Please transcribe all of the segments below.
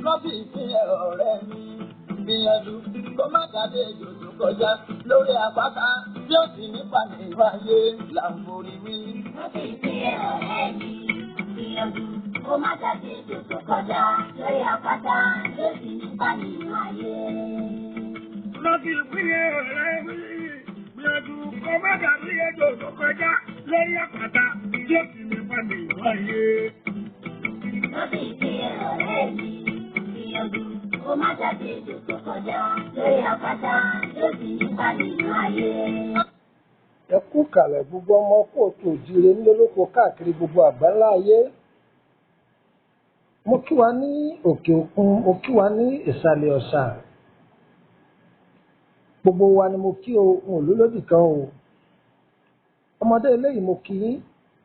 Lọ́bì ìpínlẹ̀ ọ̀rẹ́ mi gbìyànjú kó má dàbí ejò tó kọjá lórí àpáta tí ó sì nípa nínú ayé là ń borí wí. Lọ́bì ìpínlẹ̀ ọ̀rẹ́ mi gbìyànjú kó má dàbí ejò tó kọjá lórí àpáta tí ó sì nípa nínú ayé. Lọ́bì ìpínlẹ̀ ọ̀rẹ́ mi gbìyànjú kó má dàbí ejò tó kọjá lórí àpáta tí ó sì nípa nínú ayé. Lọ́bì ìpínlẹ̀ ọ̀rẹ́ mi gbìyànjú kó má dàbí ejò tó kọjá lórí àpáta tí ó sì nípa nínú ayé. Ẹ kú kàlẹ̀ gbogbo ọmọ kóòtù òjíire nílé lóko káàkiri gbogbo àgbáńlá ayé. Mo kí wa ní òkè òkun, mo kí wa ní ìsàlẹ̀ ọ̀sà. Gbogbo wa ni mo kí o, n ò lólódì kan o. Ọmọdé eléyìí mo kí yín,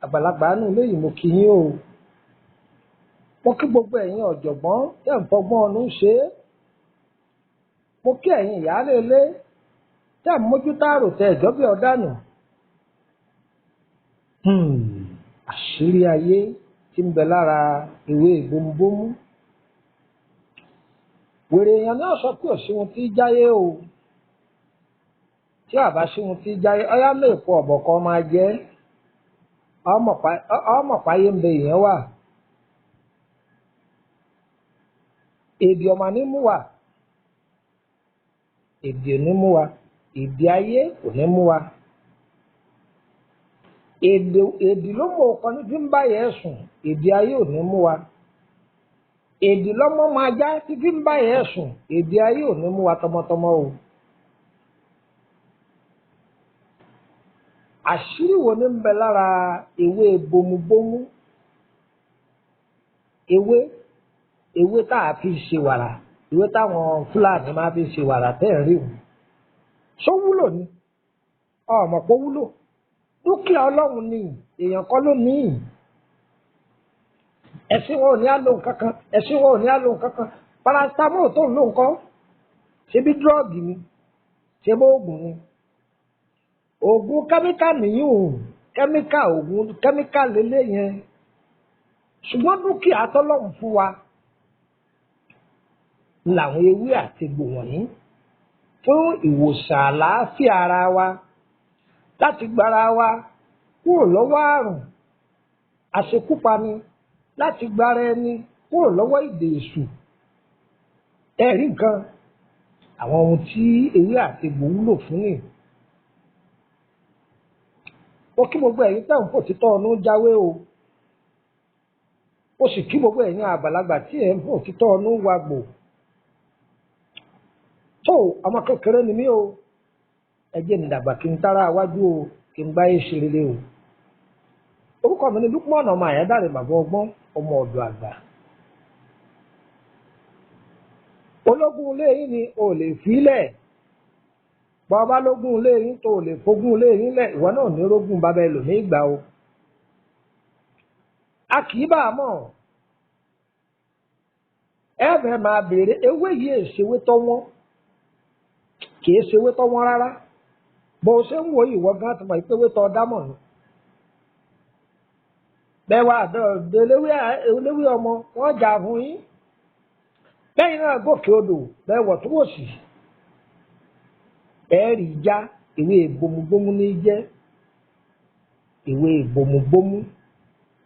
àgbàlagbà inú eléyìí mo kí yín o. Mo kí gbogbo ẹ̀yin ọ̀jọ̀gbọ́n tẹ́ ń fọgbọ́n ọnú ṣe é. Mo kí ẹ̀yin ìyáálé ilé tẹ́ ń mójútó àrò tẹ́ ẹ̀jọ́ bí ọ̀dánù. Àṣírí ayé tí ń bẹ lára ewé bomubómú. Wèrè èèyàn náà sọ pé òṣìwọ̀n tí jáyé o. Tí àbá ṣíwọ̀n tí jáyé, ọyá mẹ́ẹ̀kọ́ ọ̀bọ̀kọ́ máa jẹ́. Ọmọ páyé ń bẹ èèyàn wà. Èdè ọ̀mà ní mú wa. Èdè ò ní mú wa. Èdè ayé kò ní mú wa. Èdè èdè ló mọ ọkọ ní fi ń bá yẹn sùn. Èdè ayé ò ní mú wa. Èdè lọ́mọ máa já tí fi ń bá yẹn sùn. Èdè ayé ò ní mú wa tọmọtọmọ o. Àṣírí wo ní ń bẹ lára ewé bomubómú? Ewé ewé tá a fi ṣe wàrà, ewé táwọn Fúlàní máa fi ṣe wàrà tẹ́ ẹ̀ rí òun. Ṣó wúlò ni? Ọmọ pé ó wúlò. Dúkìá Ọlọ́run ni, èèyàn kọ́ ló ní. Ẹ̀sìn wọn ò ní á lo nǹkan kan, ẹ̀sìn wọn ò ní á lo nǹkan kan. Paracetamol tó ń lò ńkọ́? Ṣé bí dúrọ́ọ̀gì ni? Ṣé bó oògùn ni? Oògùn kẹ́míkà nìyí o, kẹ́míkà oògùn kẹ́míkà lélẹ̀ yẹn. Ṣùgbọ́n dúkìá tọ́lọ́run fún wa làwọn ewé àti egbò wọ̀nyí fún ìwòsàn àlàáfíà ara wa láti gbára wa kúrò lọ́wọ́ àrùn àṣekúpani, láti gbára ẹni kúrò lọ́wọ́ ìdè èṣù. Ẹ̀rí nǹkan àwọn ohun tí ewé àti egbò wúlò fún ni. Mo kí gbogbo ẹ̀yin tẹ́ ń fò títọ́ ọ̀nù jáwé o. Mo sì kí gbogbo ẹ̀yin àgbàlagbà tí ẹ̀ ń fò títọ́ ọ̀nù wagbò. Tó ọmọ kékeré ni mí o, ẹ jẹ́ n dàgbà kí n tára wájú o, kí n gbáyé ṣe rere o. Orúkọ mi ni Lukman ọmọ Àyádáre bàbá ọgbọ́n ọmọ ọ̀dọ̀ àgbà. Ológun ilé yín ni o lè fílẹ̀. Bọ́ọ̀bá lógún ilé yín tó o lè fogún ilé yín lẹ̀, ìwọ náà ní rógún bàbá ẹlòmíì gbà o. A kì í bá a mọ̀. Ẹ fẹ́ máa béèrè ewé yìí èsèwé tọ́ wọ́n. Kì í ṣe ewé tọ́ wọ́n rárá. Bó o ṣe ń wo ìwọ gan ti mọ̀ pé ewé tọ́ dámọ̀ ni. Bẹ́ẹ̀ wá àdó eléwé ọmọ wọ́n jà fún yín. Lẹ́yìn náà gòkè odò bẹ́ẹ̀ wọ̀ tó wò sí. Ẹ̀ẹ́rì já ewé bomubómú ní jẹ́. Ewé bomubómú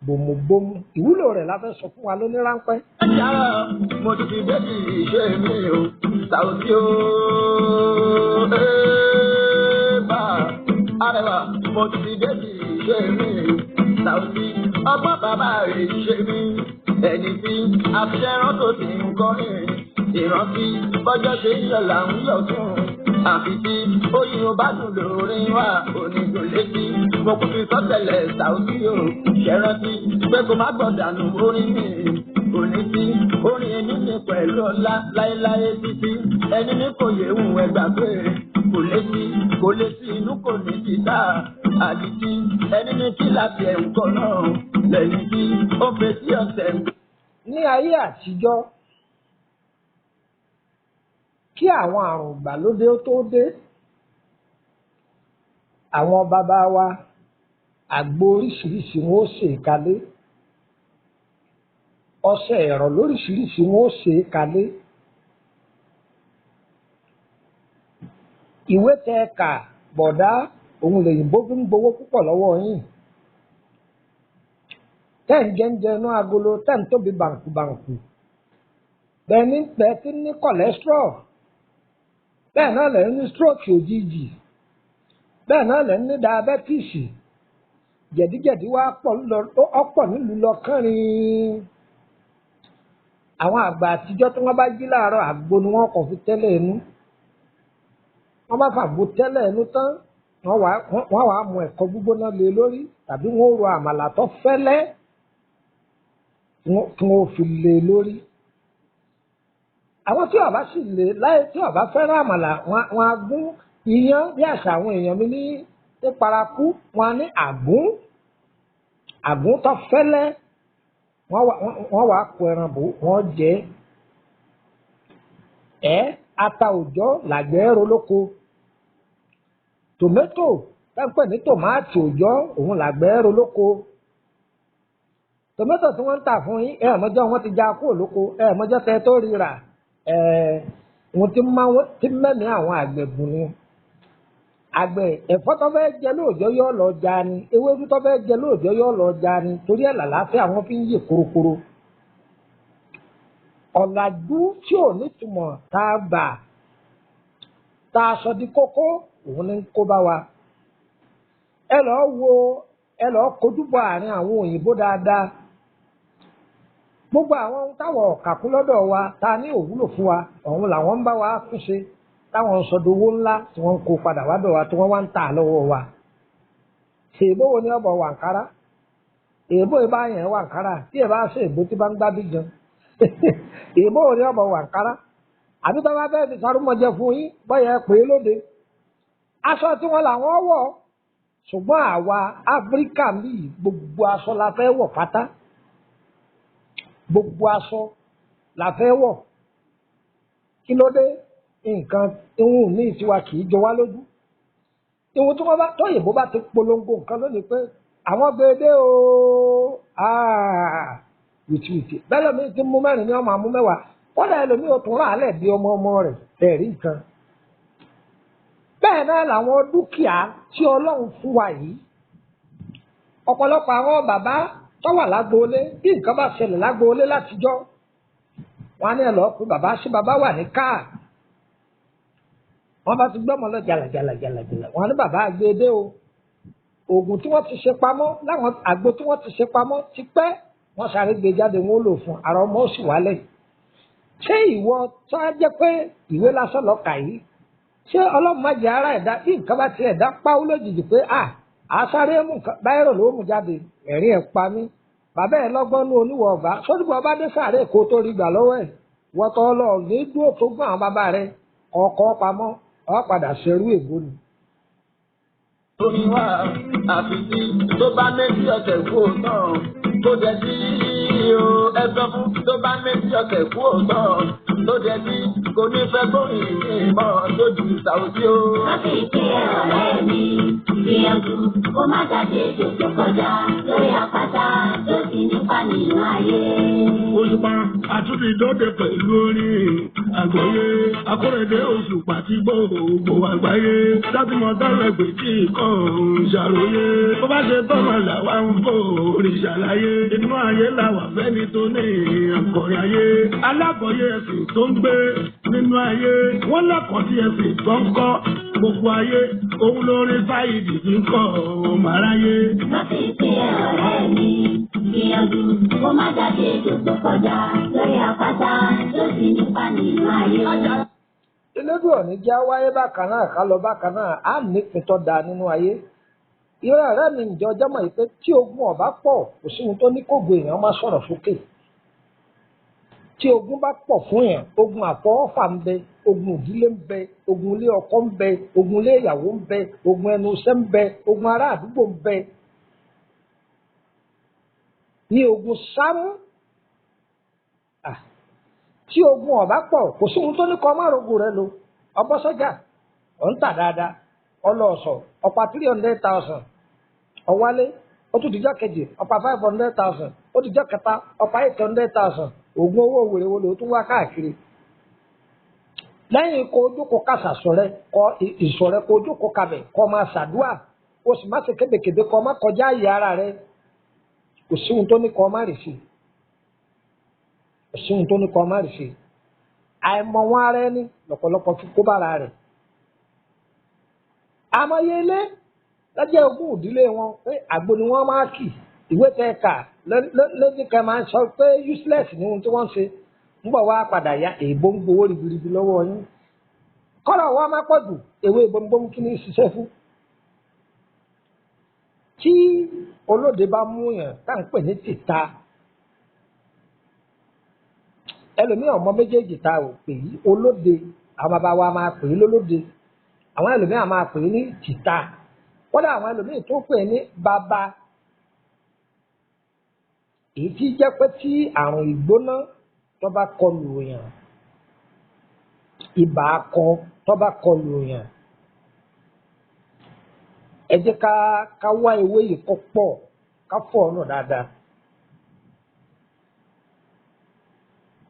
bomubómú. Ìwúlò rẹ̀ la fẹ́ sọ fún wa lóní ráńpẹ́. Ẹja mo ti fi bébì ṣe mi o, Sàùtì o, bá arẹwà mo ti fi bébì ṣe mi o, Sàùtì ọgbọ́n bàbá rẹ̀ ṣe mí. Ẹni tí àfiṣẹ́rán tó ti ń kọrin, ìrántí bọ́jọ́ ṣe ń yọ̀ là ń yọ̀ tún. Àfi tí oyin ò bá dùn lórí wa, onídùn létí. Mo kún fi sọ́tẹ̀lẹ̀ Sàùtì o, ṣẹ̀rántí pé kó má gbọ̀dànù orin mi. Òní tí orin ẹni mi pẹ̀lú ọlá láéláé títí. Ẹni ní kò yé òun ẹgbà pé kò létí, kò létí inú kò ní títà. Àdìtí ẹni ní kí láti ẹ̀ ń kọ́ náà lẹ́yìn tí ó fetí ọ̀sẹ̀ ń Ní ayé àtijọ́, kí àwọn àrùn ìgbàlódé ó tó dé, àwọn bàbá wa àgbo oríṣiríṣi wọn ó sè kalẹ̀. Ọṣẹ ẹ̀rọ lóríṣiríṣi wọn ó ṣe é kalẹ̀. Ìwé tẹ ẹ kà bọ̀dá òun lèyìnbó fi ń gbowó púpọ̀ lọ́wọ́ yín. Tẹ́ ń jẹ́ńjẹ inú agolo, tẹ́ ń tóbi bàǹkùbàǹkù. Bẹ́ẹ̀ ní bẹ́ẹ̀ tí ní cholesterol. Bẹ́ẹ̀ náà lẹ́ ń ní stroke òjijì. Bẹ́ẹ̀ náà lẹ́ ń ní diabetes. Jẹ̀díjẹ̀dí wá ọ̀pọ̀ nílùú lọ kánrin. Àwọn àgbà àtijọ́ tí wọ́n bá jí láàárọ̀, àgbo ni wọ́n kàn fi tẹ́lẹ̀ inú. Wọ́n bá fàgbo tẹ́lẹ̀ inú tán, wọ́n wàá mu ẹ̀kọ gbígbóná lé lórí tàbí wọ́n ro àmàlà tó fẹ́lẹ́ tí wọ́n fi lé lórí. Àwọn tí ó bá sì lè láyé tí ó bá fẹ́ràn àmàlà, wọ́n á gún iyán bí àṣà àwọn èèyàn mi ní paraku, wọ́n á ní àgún, àgún tó fẹ́lẹ́, wọ́n wàá kó ẹran bò, wọ́n jẹ ẹ́. Ata òjọ́ làgbẹ́ ro lóko. Tòmẹ́tò táǹpẹ̀ ní tòmáàtì òjọ́ òun làgbẹ́ ro lóko. Tòmẹ́tò tí wọ́n ń tà fún yín, ẹ̀ mọ́jọ́ wọ́n ti já kúrò lóko, ẹ̀ mọ́jọ́ tẹ tó ríra. Ẹ̀ ohun tí mẹ́mìí àwọn àgbẹ̀ gùn ni. Àgbẹ̀ ẹ̀fọ́ tó fẹ́ jẹ lóòjọ́ yóò lọ já ni, ewédú tó fẹ́ jẹ lóòjọ́ yóò lọ já ni, torí ẹ̀ làlàáfíà wọn fi ń yè korokoro. Ọ̀làjú tí ò nítumọ̀ tá a gbà tá a sọ di kókó òun ní kó bá wa. Ẹ lọ́ọ́ wo, ẹ lọ́ọ́ kojú bọ àárín àwọn òyìnbó dáadáa. Gbogbo àwọn ohun táwọn ọ̀kàkú lọ́dọ̀ wa ta ní òwúlò fún wa, ọ̀hun làwọn ń bá wa túnṣe táwọn ń sọdowó ńlá tí wọ́n ń kó padà wá dọ̀ wa tí wọ́n wá ń tà lọ́wọ́ wa. Ṣèbó wo ni ọbọ̀ wàǹkárá? Èèbó ìbá yẹn wàǹkárá tí ẹ bá ṣe èèbó tí bá ń gbábí gan. Èèbó wo ni ọbọ̀ wàǹkárá? Àbí tó bá fẹ́ fi sarúmọjẹ fún yín bọ́yẹ pé lóde. Aṣọ tí wọ́n làwọn wọ̀, ṣùgbọ́n àwa Áfíríkà ń bí gbogbo aṣọ la fẹ́ wọ̀ pátá. Gbogbo aṣọ la fẹ́ wọ̀. Kí ló dé? Nǹkan ihun míì tiwa kì í jọ wá lójú. Ihun tí wọ́n bá tóyìnbó bá ti polongo nǹkan lónìí pé àwọn gbèdé o, wìtìwìtì. Bẹ́ẹ̀ lómi ti mú mẹ́rin ní ọmọ àmú mẹ́wàá. Kódà ẹlòmíì ò tún rà á lẹ̀ bí ọmọ ọmọ rẹ̀ ẹ̀rí nǹkan. Bẹ́ẹ̀ náà làwọn dúkìá tí Ọlọ́run fún wa yìí. Ọ̀pọ̀lọpọ̀ àwọn bàbá tó wà lágboolé, bí nǹkan bá ṣẹlẹ̀ lágboolé látijọ́, wọ́n á ní ẹ lọ́ọ́ pé bàbá, ṣé bàbá wà ní káà? Wọ́n bá ti gbọ́mọ lọ jàlàjàlà jàlàjàlà, wọ́n á ní bàbá àgbédé o. Oògùn tí wọ́n ti ṣe pamọ́, láwọn àgbo tí wọ́n ti ṣe pamọ́ ti pẹ́, wọ́n sáré gbé jáde, wọ́n ó lò fún ara ọmọ ó sì wálẹ̀. Ṣé ìwọ tó á jẹ́ pé ìwé lásán lọ kà yìí? Ṣé Ọlọ́run má jẹ́ ara ẹ̀dá bí nǹkan bá ti ẹ̀dá páwó lójijì pé à á sáré mú nǹkan báyìí ló mú jáde, ẹ̀rín ẹ̀ pa mí. Bàbá ẹ̀ lọ́gbọ́n ní oníwọ̀ ọ̀gbá, sódìbò ọba dé sáré kó tó rí gbà lọ́wọ́ ẹ̀. Wọ́tọ̀ ọlọ́ọ̀ ní dúró tó gbọ́n àwọn bàbá rẹ̀ ọkọ̀ pamọ́, ọ padà ṣerú ègbó ni. Omi wá àfi tí tó bá méjì ọ̀sẹ̀ kú òótọ́ tó jẹ sí o, ẹ sọ fún tó bá méjì ọ̀sẹ̀ kú òótọ́ tó jẹ sí kò ní fẹ́ gbóyìn ní ìmọ̀ lójú Sàwùtí o. Rántí pé ọ̀rẹ́ mi gbìyànjú kó má jáde tó tó kọjá lórí àpáta tó sì nípa nínú ayé. Òṣùpá àtúntì dóde pẹ̀lú orin àgbọ̀yé akórèdé Òṣùpá ti gbogbo àgbáyé dátìmọ̀ tẹ́lẹ̀ pé tí kò ń ṣàròyé bó bá ṣe tọ́mọ làwa ń fò òrìṣà láyé inú ayé làwà fẹ́ni tó ní àkọ́rẹ́ ayé alákọ̀ọ́yé ẹ̀sìn tó ń gbé nínú ayé wọ́n lẹ́kọ̀ọ́ sí ẹ̀sìn tó ń kọ́ gbogbo ayé òun lórí fáìdì tí ń kọ́ ọmọ aráyé. Rántí pé ọ̀rẹ́ mi gbìyànjú kó má jáde tó tó kọjá lórí àpáta tó sì nípa nínú ayé. Elédùn ọ̀ní jẹ́ wáyé bákan náà ká lọ bákan náà á nípìn tó da nínú ayé. Ìrẹ́ ọ̀rẹ́ mi ǹjẹ́ ọjọ́ mọ̀ yìí pé tí ogun ọ̀bá pọ̀ kò sí ohun tó ní kógo èèyàn má sọ̀rọ̀ sókè. Tí ogun bá pọ̀ fún yẹn, ogun àfọwọ́fà ń bẹ, ogun ìdílé ń bẹ, ogun ilé ọkọ ń bẹ, ogun ilé ìyàwó ń bẹ, ogun ẹnu iṣẹ́ ń bẹ, ogun ará àdúgbò ń bẹ. Ní ogun sámú, tí ogun ọ̀bá pọ̀ kò sí ohun tó ní kọ́ márùn-ún rẹ lo, ọbọ̀ sọ́jà, ọ̀ ń tà dáadáa, ọlọ́ọ̀sọ̀, ọ̀pá 300,000, ọ̀wálé, ó tún dijọ́ kejì, ọ̀pá 500,000, Ó dijọ́ kẹta, ọ̀pá 800,000. Oògùn owó wèrè wo ló tún wá káàkiri? Lẹ́yìn kó ojókòó kàṣà sọ̀rẹ́ kọ ìsọ̀rẹ́, kó ojókòó kabẹ̀, kó máa ṣàdúà, kó sì má ṣe kébèkébé, kó má kọjá àyè ara rẹ. Kò sí ohun tó ní kó má rì sí, kò sí ohun tó ní kó má rì sí. Àìmọ̀ wọn ara ẹni lọ́pọ̀lọpọ̀ fi kó bára rẹ̀. Àmọye ilé lọ́jọ́ ogún ìdílé wọn pé àgbo ni wọ́n máa kì. Ìwé tẹ kà lójú kan máa ń sọ pé useless ní ohun tí wọ́n ń ṣe. Ń bọ̀ wá padà ya èèbó ń gbowó ribiribi lọ́wọ́ yín. Kọ́lọ̀ wa máa pọ̀ jù ewé gbọmgbọm kí ni ṣiṣẹ́ fún. Tí olóde bá mú yàn tá à ń pè ní tìta, ẹlòmíràn ọmọ méjèèjì ta ò pè yí olóde. Àwọn bàbá wa máa pè é lólóde, àwọn ẹlòmíràn máa pè é ní tìta, kódà àwọn ẹlòmíràn tó pè é ní bàbá. Èyí tí jẹ́ pé tí àrùn ìgbóná tó bá kọlù yàn, ibà akọ tó bá kọlù yàn, ẹ jẹ́ ká wá ewé yìí kó pọ̀, ká fọ̀ ọ́nà dáadáa.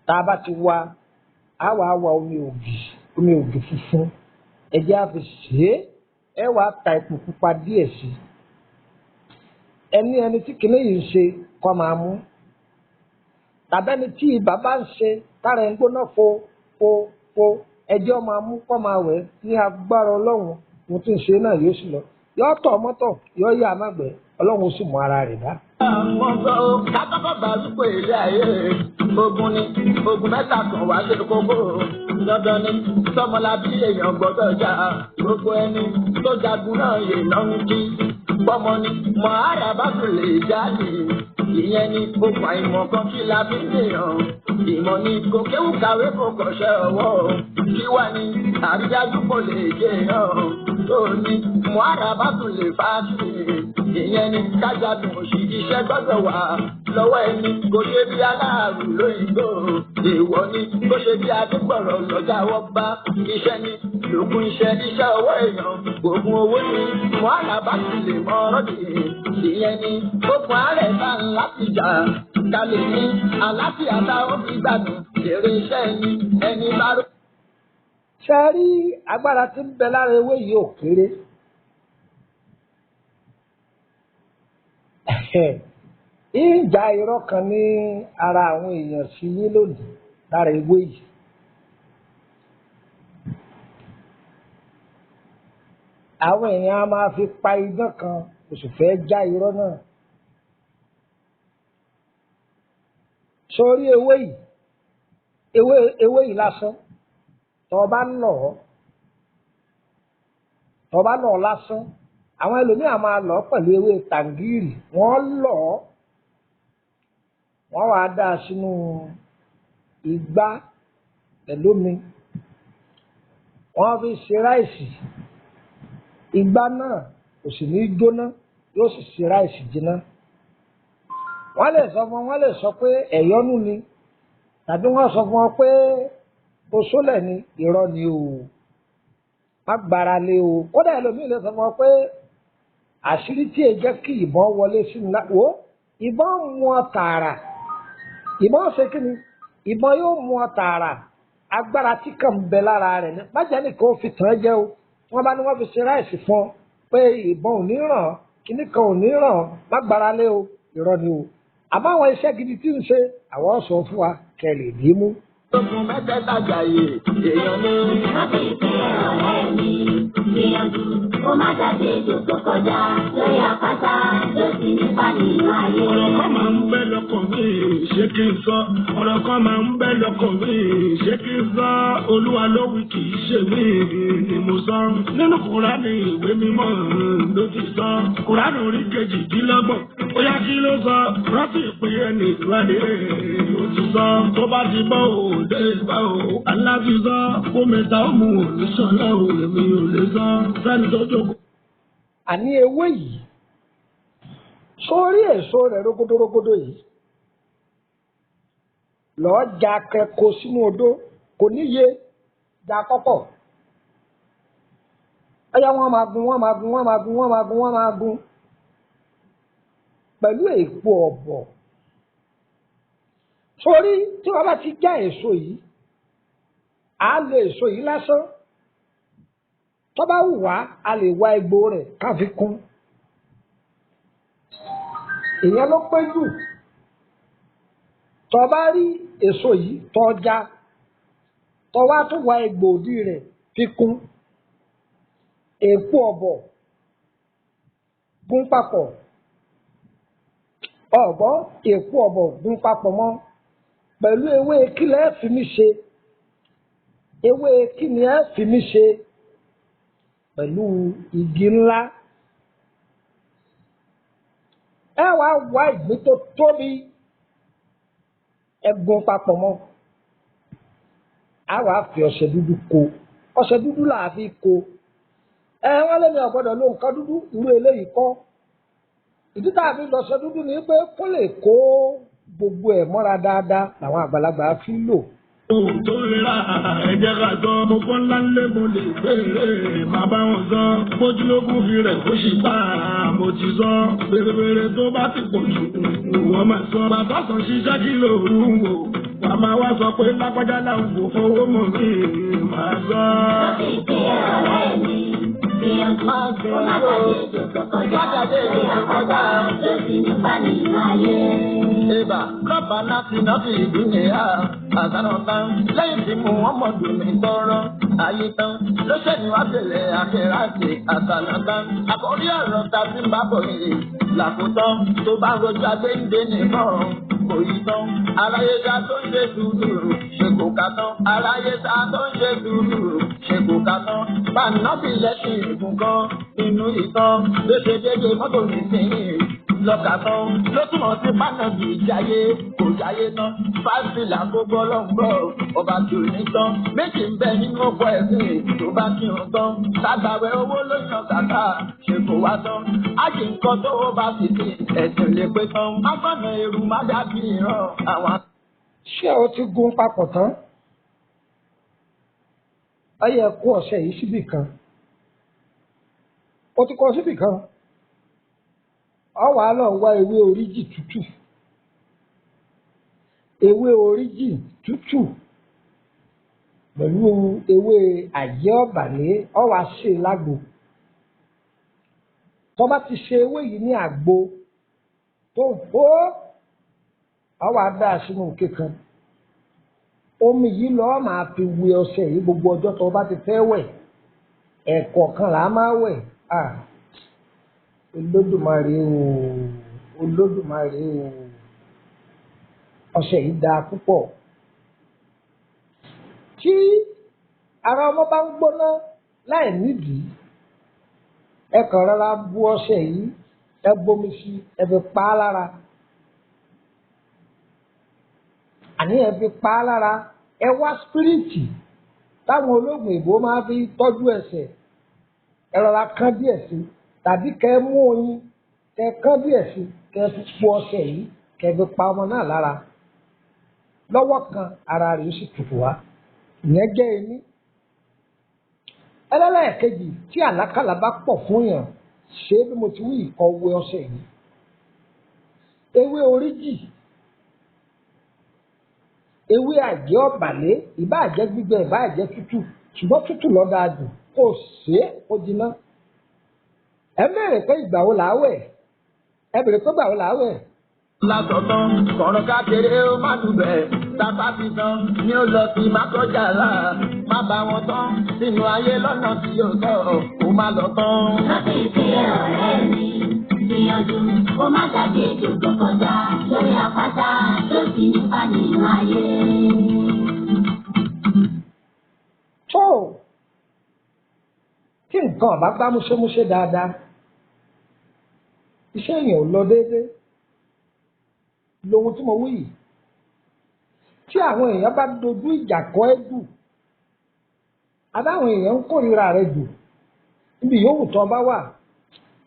Tá a bá ti wá, á wàá wá omi ògì, omi ògì funfun, ẹ jẹ́ á fi ṣe é. Ẹ wàá ta epo pupa díẹ̀ sí i. Ẹni tí kìnìún yìí ń ṣe kó máa mú, tàbẹ́ni tí ibà bá ń ṣe tára ẹ̀ ń gbóná fo fo fo, ẹjọ́ máa mú kó máa wẹ̀. Ní agbára Ọlọ́run, mo ti ń ṣe náà yóò sì lọ, yóò tọ̀ mọ́tọ̀, yóò yá àmàgbẹ́, Ọlọ́run ó sì mú ara rẹ̀ dá. Wọ́n sọ ó kákọ́kọ́ bá wípé ilé ayé ogun ni, ogun mẹ́ta kan wá sí kókó. Dandan ni sọmọlábí èèyàn gbọ́dọ̀ jà, gbogbo ẹni tó jagun náà yè lọ́n kí bọ́mọ ni mọ ara bá tún lè jáde. Ìyẹn ni okùn àìmọ̀ kan kí la fi ń dèèyàn. Ìmọ̀ ni kò kéwù kàwé, kò kọ̀ṣẹ́ ọwọ́, kí wá ní àrídájú kò lè jẹ́ èèyàn tó ní mọ ara bá tún lè fa sí. Ìyẹn ni kájàdùn òṣì, iṣẹ́ gbọ́dọ̀ wà lọ́wọ́ ẹni, kò ṣe bí aláàrù lóyìnbó. Èèwọ̀ ni kò ṣe bí adégbọ̀rọ̀ lọ́jà wọ́n bá. Iṣẹ́ ni lògùn iṣẹ́, iṣẹ́ ọwọ́ èèyàn ògùn owó ni mọ ara bá tún lè mọ ọ̀rọ̀ dì. Ìyẹn ni okùn àárẹ̀ bá ń láti jà, ká lè ní àlàáfíà táwọn fi gbádùn èrè iṣẹ́ ẹni ẹni bá rò. Ṣe rí agbára tí ń bẹ lára ewé yìí ò kéré. Ìjà irọ́ kan ní ara àwọn èèyàn sí yín lónìí lára ewé yìí. Àwọn èèyàn á máa fi pa idán kan, kò sì fẹ́ já irọ́ náà. Sórí ewé yìí, ewé yìí lásán, tọ́ bá lọ̀ ọ́, tọ́ bá lọ̀ ọ́ lásán, àwọn ẹlòmíà máa lọ̀ ọ́ pẹ̀lú ewé tàǹgìrì, wọ́n lọ̀ ọ́, wọ́n wàá dá a sínú igbá pẹ̀lú omi, wọ́n fi ṣe ráìsì. Igbá náà kò sì ní jóná, yóò sì ṣe ráìsì jiná. Wọ́n lè sọ fún, wọ́n lè sọ pé ẹ̀yọ́nú ni, tàbí wọ́n sọ fún ọ pé oṣólẹ̀ ni. Irọ́ ni o, má gbára lé o. Kódà ẹlòmíì lè sọ fún ọ pé àṣírí tí ẹ jẹ́ kí ìbọn wọlé sínú la wo ìbọn mú ọ tààrà. Ìbọn ṣe kí ni? Ìbọn yóò mú ọ tààrà. Agbára tí kàn ń bẹ lára rẹ̀ ni májẹ́ nìkan ó fi tàn án jẹ́ o. Wọ́n bá ní wọ́n fi ṣe ráìsì fún ọ pé ìbọn ò ní ràn, kíní kan ò ní ràn, má gbára lé o, irọ́ ni o. Àmọ́ àwọn iṣẹ́ gidi tí ń ṣe, àwọn sọ fún wa kẹ́ lè dì í mú. Ogun mẹ́tẹ̀ẹ̀ta jàyè èèyàn ní. Rántí pé ọ̀rẹ́ mi, gbìyànjú kó má jáde ètò tó kọjá lórí àpáta tó sì nípa nínú ayé. Ọ̀rọ̀ kan máa ń bẹ lọ́kàn mi, ṣé kí n sọ? Ọ̀rọ̀ kan máa ń bẹ lọ́kàn mi, ṣé kí n sọ? Olúwa ló wí, kì í ṣe mí ni mo sọ. Nínú Kùránì, ìwé mímọ́ ló ti sọ. Kùránì orí 28, ó yá, kí ló sọ? Rántí ìpín ẹni ìwádìí ó ti sọ. Tó bá ti bọ́ òde ìgbà o, aláfi sọ. Kó mẹ́ta ó mú òní sọ̀lá o, èmi ò lè sọ. Sẹ́ni tó jókòó. Àní ewé yìí, sórí èso rẹ̀ rógódórógódó yìí, lọ́ọ́ ja kẹ́kọ̀ọ́ sínú odó, kò níye ja kọ́kọ́. Ọyá, wọ́n máa gun, wọ́n máa gun, wọ́n máa gun, wọ́n máa gun, wọ́n máa gun pẹ̀lú èpo ọ̀bọ̀. Torí tí wọ́n bá ti já èso yìí, à á lo èso yìí lásán. Tó bá wù wá, a lè wá egbò rẹ̀ ká fi kún. Ìyẹn ló pé jù. Tó bá rí èso yìí tó já, tó wá tún wá egbò òdì rẹ̀ fi kún. Èpo ọ̀bọ̀ gún papọ̀. Ọ̀gbọ́n èpo ọ̀bọ̀ gún papọ̀ mọ́ pẹ̀lú ewé kílẹ̀ ẹ̀ fi mí ṣe. Ewé kíni ẹ̀ fi mí ṣe pẹ̀lú igi ńlá. Ẹ wá wá ìgbín tó tóbi, ẹ gún papọ̀ mọ́. A wá fi ọṣẹ dúdú ko. Ọṣẹ dúdú là á fi ko. Ẹ wọ́n lé mi ò gbọ́dọ̀ lo nǹkan dúdú, irú eléyìí kọ́. Ìdí tá a fi lọ ọṣẹ dúdú ni pé kó lè kó gbogbo ẹ̀ mọ́ra dáadáa làwọn àgbàlagbà fi lò. Ohun tó rira ẹ̀jẹ̀ ká sọ, mo fọ́ ńlá ńlé mo lè béèrè, màá bá wọn sọ. Bójúlógún fi rẹ̀ kó sì bá a, mo ti sọ. Bèrèbèrè tó bá ti pọ̀ jù, wọ́n máa sọ. Bàbá sọ ṣiṣẹ́ kí lóru wò, wàá máa wá sọ pé lápájá làwọn kò fowó mọ̀ mí, màá sọ. Rántí pé ọ̀rẹ́ mi gbìyànjú kó má jáde ètò tó kọjá lórí àpáta tó sì nípa nínú ayé. Ìbà lọ́ba láti náà fi ìdúnyà àtàrà tán lẹ́yìn tí mo wọ́n mọ̀ dùn mí tọrọ ayé tán ló ṣẹ̀yìn wá bẹ̀rẹ̀ àkẹ́ràṣe àtàrà tán. Àkórí ọ̀rọ̀ ta fi ń bá bọ̀ yìí làkótán tó bá rojú agbẹ́ǹde nìkan kò yí tán. Aráyé sá tó ń ṣe sùúrù ṣe kò ká tán. Aráyé sá tó ń ṣe sùúrù ṣe kò ká tán. Bàǹnà fi lẹ́sìn ìgùn kan nínú ìtàn ló ṣe déédéé mọ́tò nísìnyí lọ́kà tán ló túmọ̀ sí pánàbì jáyé kò jáyé tán fásilà gbogbo ọlọ́ngbọ́ ọba tí ò ní tán méjì ń bẹ nínú ọkọ̀ ẹ̀sìn tó bá kírun tán sàgbàwẹ̀ owó ló yàn kàkà ṣe kò wá tán ájì nǹkan tó bá sì ti ẹ̀sìn lè pé tán agbọ́nà èrú má dàbí ìran àwọn. Ṣé o ti gún papọ̀ tán? Ó yẹ kó ọṣẹ yìí síbì kan. O ti kó síbì kan. Ọ wàá lọ wá ewé oríjì tútù. Ewé oríjì tútù pẹ̀lú ewé àjẹ́ ọ̀bàlẹ́, ọ wàá sè é lágbo. Tó bá ti ṣe ewé yìí ní àgbo tó hó, ọ wàá dà á sínú òkè kan. Omi yìí lọ́ọ́ máa fi wẹ ọṣẹ yìí gbogbo ọjọ́ tó bá ti fẹ́ wẹ̀. Ẹ̀ẹ̀kọ̀ọ̀kan là á máa wẹ̀. Ah! Olódùmarè ooo, Olódùmarè ooo. Ọṣẹ yìí dáa púpọ̀. Tí ara ọmọ bá ń gbóná láì nídìí, ẹ kàn rọra bu ọṣẹ yìí, ẹ bomi sí, ẹ fi pa á lára. Àní ẹ fi pa á lára, ẹ wá spírìtì táwọn ológun èbó máa fi tọ́jú ẹsẹ̀, ẹ rọra kán díẹ̀ sí tàbí kẹ mú oyin kẹ kán díẹ̀ sí kẹ fi po ọṣẹ yìí kẹ fi pa ọmọ náà lára. Lọ́wọ́ kan ara rẹ̀ ó sì tutù wá. Ìyẹn jẹ́ ení. Ẹlẹ́lẹ́ẹ̀kejì, tí àlákàlà bá pọ̀ fún yàn, ṣé bí mo ti wí ìkọ́ wẹ ọṣẹ yìí. Ewé oríjì, ewé àjẹ́ ọ̀bàlẹ́, ìbáà jẹ́ gbígbẹ, ìbáà jẹ́ tútù, ṣùgbọ́n tútù ló dáa jù, kó sè é kó jiná. Ẹ béèrè pé ìgbà wo làá wẹ̀? Ẹ béèrè pé ìgbà wo làá wẹ̀? Látọ̀tán kọ̀rọ̀ kákeré ó má dùbẹ̀ tápá fi tán ní ó lọ sí má kọjá là má bá wọn tán sínú ayé lọ́nà tí yóò tọ̀ ó má lọ tán. Rántí pé ọ̀rẹ́ mi gbìyànjú kó má jáde ètò tó kọjá lórí àpáta tó sì nípa nínú ayé. Tó tí nǹkan ọ̀bá gbá múṣémúṣé dáadáa, iṣẹ́ èèyàn ò lọ déédéé lohun tí mo wí yìí. Tí àwọn èèyàn bá dojú ìjà kọ ẹ́ jù, àbáwọn èèyàn ń kórìíra rẹ jù, níbi yòówù tó bá wà,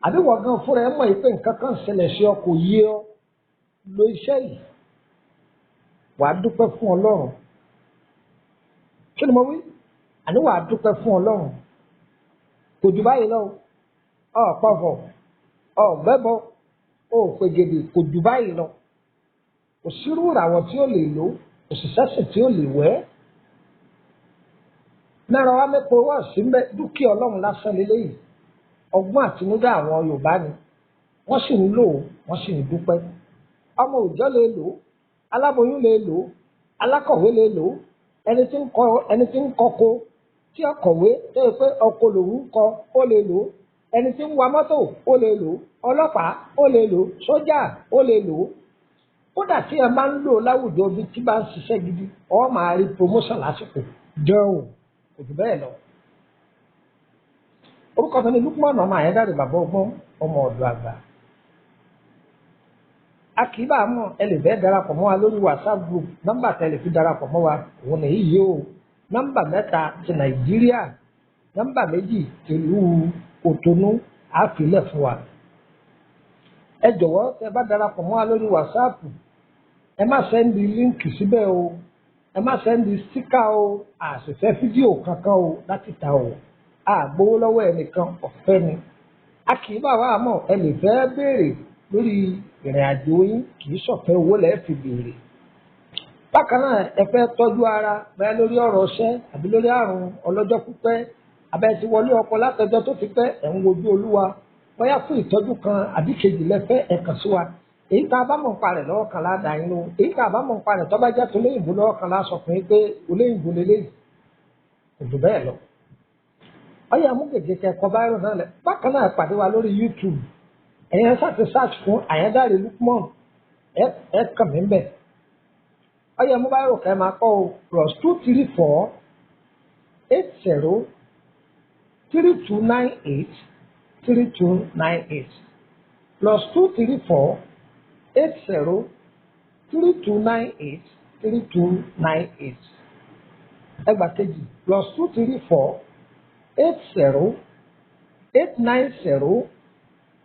àbí wọ́n gan fúnra ẹ mọ̀ pé nǹkan kan ṣẹlẹ̀ sí ọ kò yé ọ, lo iṣẹ́ yìí, wàá dúpẹ́ fún Ọlọ́run. Kí ni mo wí? Àní wàá dúpẹ́ fún Ọlọ́run. Kò jù báyìí lọ, ọ̀ pọ̀fọ̀, ọ̀ gbẹ́bọ, ò pègèdè, kò jù báyìí lọ. Kò sírú ìràwọ̀ tí ó lè lò, kò sì sẹ́sìn tí ó lè wẹ́. Náírà wa mẹ́pọ̀ wá sí mbẹ́, dúkìá Ọlọ́run lásán lélẹ́yìí. Ọgbọ́n àtinúdá àwọn Yorùbá ni wọ́n sì ń lò ó, wọ́n sì ń dúpẹ́. Ọmọ òòjọ́ lè lò ó, aláboyún lè lò ó, alákọ̀wé lè lò ó, ẹni tí ń kọ, ẹni tí ń kọko tí ọkọ̀wé tó yẹ pé ọkọ lòun ń kọ, ó lè lò ó, ẹni tí ń wa mọ́tò ó lè lò ó, ọlọ́pàá ó lè lò ó, sójà ó lè lò ó. Kódà tí ẹ máa ń lò láwùjọ bí tí bá ń ṣiṣẹ́ gidi, ọ máa rí promotion lásìkò dán o, kò jù bẹ́ẹ̀ lọ. Orúkọ mi ni Lukman ọmọ Àyẹ́dàrè, bàbá ọgbọ́n, ọmọ ọ̀dọ̀ àgbà. A kì í bá a mọ̀, ẹ lè fẹ́ darapọ̀ mọ́ wa lórí WhatsApp group. Nọ́mbà tẹ́ lè fi darapọ̀ mọ́ wa òun nìyí yìí o: nọ́mbà 3 ti Nàìjíríà, nọ́mbà 2 tìlú Kòtónú àfilẹ̀ fún wa. Ẹ jọ̀wọ́, tẹ́ bá darapọ̀ mọ́ wa lórí WhatsApp, ẹ má send link síbẹ̀ o, ẹ má send sticker o, àṣìfẹ́ fídíò kankan o láti ta o. Àgbowó lọ́wọ́ ẹnìkan, ọ̀fẹ́ ni. A kì í bá wa mọ̀, ẹ lè fẹ́ béèrè lórí ìrìn àjò yín, kì í ṣọ̀fẹ́, owó lẹ́ẹ̀ fi béèrè. Bákan náà, ẹ fẹ́ tọ́jú ara bẹ́ẹ̀ lórí ọ̀rọ̀ ọṣẹ́ àbí lórí àrùn ọlọ́jọ́ pípẹ́, abẹ́ ti wọlé ọkọ látọjọ́ tó ti pẹ́, ẹ̀ ń wojú Olúwa bóyá fún ìtọ́jú kan àbí kejì lẹ́fẹ́, ẹ kàn sí wa. Èyí tá a bá mọ̀ ń parẹ̀ lọ́wọ́ kan ládàá yín lóhùn. Èyí tá a bá mọ̀ ń parẹ̀ tó bá jẹ́ tó léyìnbó lọ́wọ́ kan lá sọ fún yín pé oléyìnbó leléyìí, kò jù bẹ́ẹ̀ lọ. Ọyọ amúgègé kẹkọọ báyìí náà lẹ. Bákan náà, pàdé wa lórí YouTube. Ẹ̀yin ẹ ṣáà ti search fún Àyándárè Lukman, ẹ kàn mí bẹ̀. Ọyọ mú báyìí kẹ́ máa kọ́ o: +234 80 3298 3298, +234 80 3298 3298. Ẹgbàá kejì: +234 80 890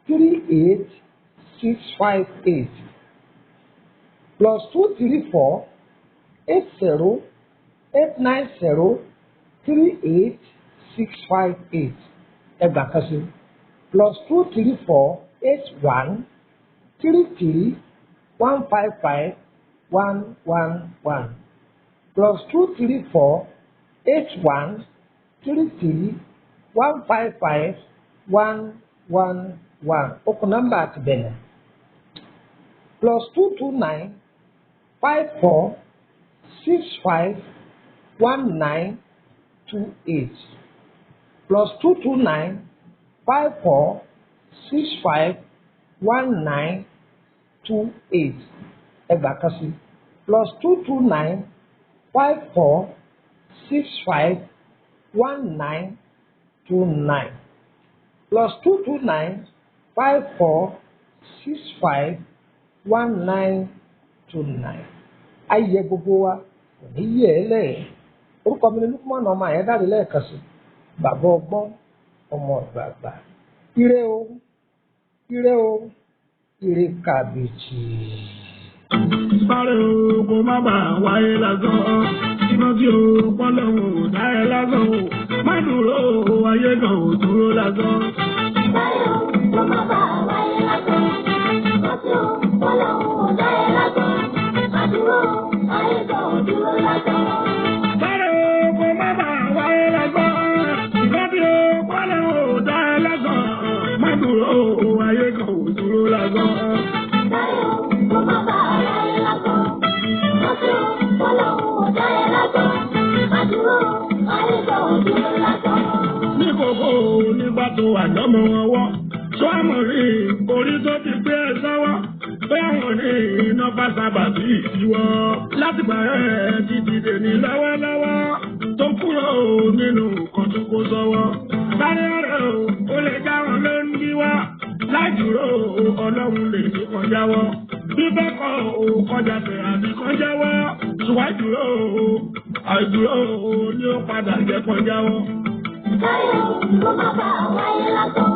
38658, +234 80 890 38658. Ẹgbàá kan sí: +234 81 33 155 111, +234 81 33 155 111. Okùn nọ́mbà àti bẹ̀rẹ̀: +229 54 65 19 28, +229 54 65 19 28. Ẹgbàá kan sí: +229 54 65 19 29, +229 54 65 19 29. Ayé gbogbo wa kò ní yẹ ẹ lẹ́ẹ̀. Orúkọ mi ni Lukman ọmọ Àyẹ́dàrí, lẹ́ẹ̀kan sí, bàbá ọgbọ́n, ọmọ ọ̀dọ̀ àgbà. Ire o, ire o, ire kàbìtì. Sáré o, kó má bàa wáyé lásán. Iná tí o pọ́lọ́hún ò dá ẹ lásán o. Má dúró o, ayé kan ò dúró lásán. Sáré o, kó má bàa wáyé lásán. Rántí o, Ọlọ́run ò dá ẹ lásán. Má dúró o, ayé kan ò dúró lásán. Sáré o, kó má bàa wáyé lásán. Iná tí o pọ́lọ́hún ò dá ẹ lásán. Má dúró o, ayé kan ò dúró lásán. Sáré o, kó má bàa wáyé lásán. Rántí o, Ọlọ́run ò dá ẹ lásán. Má dúró o, ayé kan ò dúró lásán. Ní kókó nígbà tó wà lọ́mọ ọwọ́ tó àmọ̀ rí orí tó ti gbé ẹ sọ́wọ́ pé àwọn ní iná bá sábà bí ìdíwọ́ láti gbà ẹ́ títí dèní lọ́wọ́lọ́wọ́ tó kúrò nínú nǹkan tó kó sọ́wọ́. Sáré ọ̀rẹ́ o, ó lè jáwọn ló ń díwọ́ láì dúró, Ọlọ́run lè ní kọjá wọ́. Bí bẹ́ẹ̀ kọ́ o, kọjá tẹ̀ àbí kọjá wọ́, ṣùgbọ́n àìdúró àìdúró ni ó padà jẹ́ kọjá wọ́. Sáré o, kó má bàa wáyé lásán.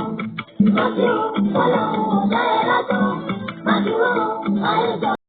Rántí o, Ọlọ́run ò dá ẹ lásán. Má dúró o, ayé kan.